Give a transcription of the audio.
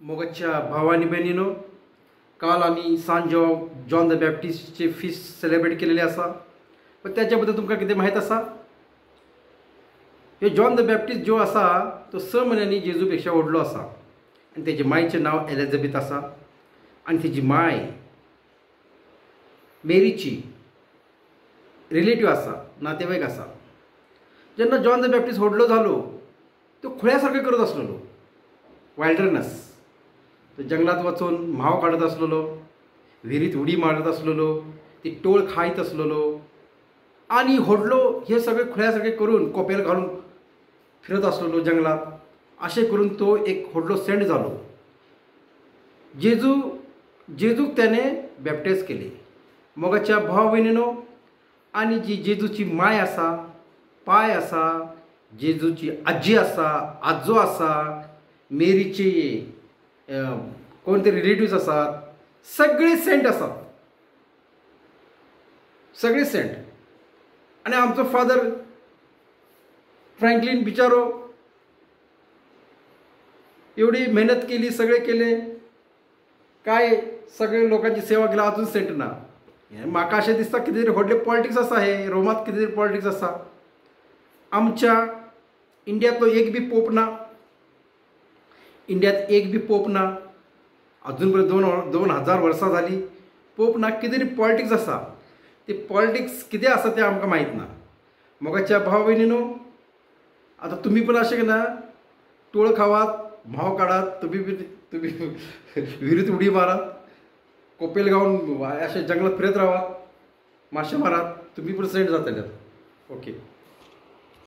मोगाच्या भाव आनी भयणीनो, काल आमी सान जॉन the बॅप्टिस्टचे फीस्ट सेलिब्रेट केलेले आसा. पण त्याच्याबद्दल तुमकां कितें माहीत आसा? हे जॉन the Baptist जो आसा तो 6 म्हयन्यांनी जेजू पेक्षा व्हडलो आसा आनी तेजे मायचें नांव एलिझाबेथ आसा आनी तेजी माय मेरीची रिलेटीव आसा, नातेवाईक आसा. जेन्ना जॉन the Baptist व्हडलो जालो तो खुळ्या सारकें करत आसलेलो, वायल्डरनस. तो जंगलात वचून म्हाव काडत आसलेलो, विहिरीत उडी मारत आसलेलो, ती टोळ खायत आसलेलो आनी व्हडलो हे सगळे खुळ्या सारकें करून कोपेल घालून फिरत आसलेलो जंगलात. अशें करून तो एक व्हडलो सेंट जालो. जेजूक तेणें बॅप्टायज केले. मोगाच्या भाव भयणीनो, आनी जी जेजूची माय आसा, पाय आसा, जेजूची आजी आसा, आजो आसा, मेरीची कोण ते रिलेटिव्स आसात, सगळे सेंट आसात, सगळे सेंट. आनी आमचो फादर फ्रँकलीन बिचारो एवढी मेहनत केली, सगळे केले, काय सगळे लोकांची सेवा केली, अजून सेंट ना. म्हाका अशें दिसता कितें तरी व्हडलें पॉलिटिक्स आसा, हे रोमांत कितें तरी पॉलिटिक्स आसा. आमच्या इंडियांतलो एक बी पोप ना, इंडियांत एक बी पोप ना, अजून पर्यंत 2000 वर्सां जाली पोप ना. कितें तरी पॉलिटिक्स आसा, ती पॉलिटिक्स कितें आसा तें आमकां माहीत ना. मोगाच्या भाव भयणीनो, आतां तुमी पण अशें ना टोळ खावात, म्हाव काडात, तुमी तुमी विहिरीत उडी मारात, कोपेल घालून अशें जंगलात फिरत रावात, माशे मारात, तुमी पण सेंट जातले. ओके.